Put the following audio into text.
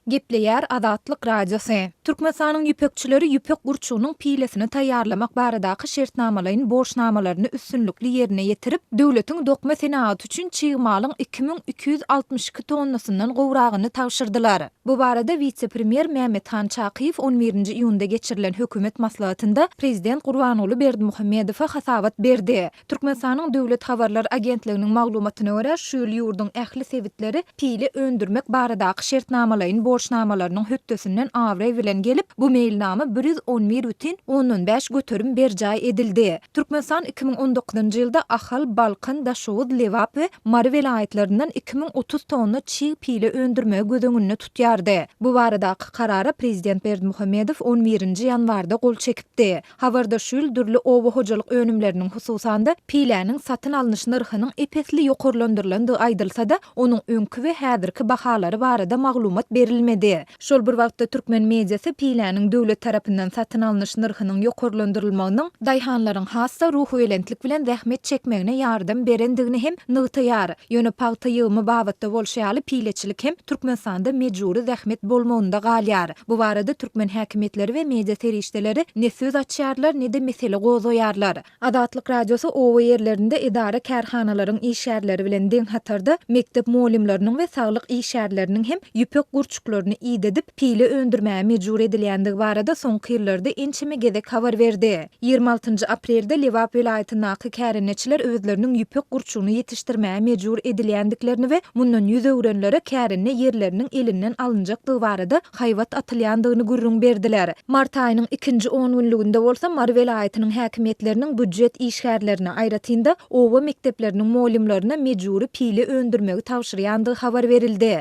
Gepleýär Azatlyk Radiosy. Türkmenistanyň ýüpekçileri ýüpek gurçugynyň pilesini taýýarlamak baradaky şertnamalaýyn borçnamalaryny üstünlikli ýerine ýetirip, döwletiň dokma senagaty üçin çig malyň 2262 tonnasyndan gowragyny tabşyrdylar. Bu barada wise-premýer Mämmethan Çakyýew on birinji iýunda geçirilen hökümet maslahatynda prezident Gurbanguly Berdimuhamedowa hasabat berdi. Türkmenistanyň Döwlet habarlar agentliginiň maglumatyna görä, şu ýyl ýurduň ähli sebitleri pile öndürmek baradaky şertnamalaýyn borçnamalarynyň hötdesinden abraý bilen gelip, bu meýilnama 111 bütin ondan 5% berjaý edildi. Türkmenistan 2019-njy ýylda Ahal, Balkan, Daşoguz, Lebap we Mary welaýatlaryndan 2030 tonna çig pile öndürmegi göz öňünde tutýardy. Bu baradaky karara prezident Berdimuhamedow on birinji ýanwarda gol çekipdi. Habarda şu ýyl dürli oba hojalyk önümleriniň, hususan-da, piläniň satyn alnyş nyrhynyň ep-esli ýokarlandyrylandygy aýdylsa-da, onuň öňki we häzirki bahalary barada maglumat berilmedi. Şol bir wagtda, türkmen mediasy piläniň döwlet tarapyndan satyn alnyş nyrhynyň ýokarlandyrylmagynyň daýhanlaryň has-da ruhubelentlik bilen zähmet çekmegine ýardam berendigini hem nygtaýar. Ýöne pagta ýygymy babatda bolşy ýaly, pileçilik hem Türkmenistanda mejbury zähmet bolmagynda galýar. Bu barada türkmen häkimiýetleri we media serişdeleri ne söz açýarlar, ne-de mesele gozgaýarlar. Azatlyk Radiosy oba ýerlerinde edara-kärhanalaryň işgärleri bilen deň hatarda mekdep mugallymlarynyň we saglyk işgärleriniň hem ýüpek gurçuklaryny idedip, pile öndürmäge mejbur edilýändigi barada soňky ýyllarda ençeme gezek habar berdi. 26 njy aprelde Lebap welaýatyndaky kärendeçiler özleriniň ýüpek gurçugyny ýetişdirmäge mejbur edilýändiklerini we mundan ýüz öwrenlere kärende ýerleriniň elinden alynjakdygy barada haýbat atylýandygyny gürrüň berdiler. Mart aýynyň ikinji ongünlüginde bolsa Mary welaýatynyň häkimiýetleriniň býujet işgärlerine, aýratyn-da, oba mekdepleriniň mugallymlaryna mejbury pile öndürmegi tabşyrýandygy habar berildi.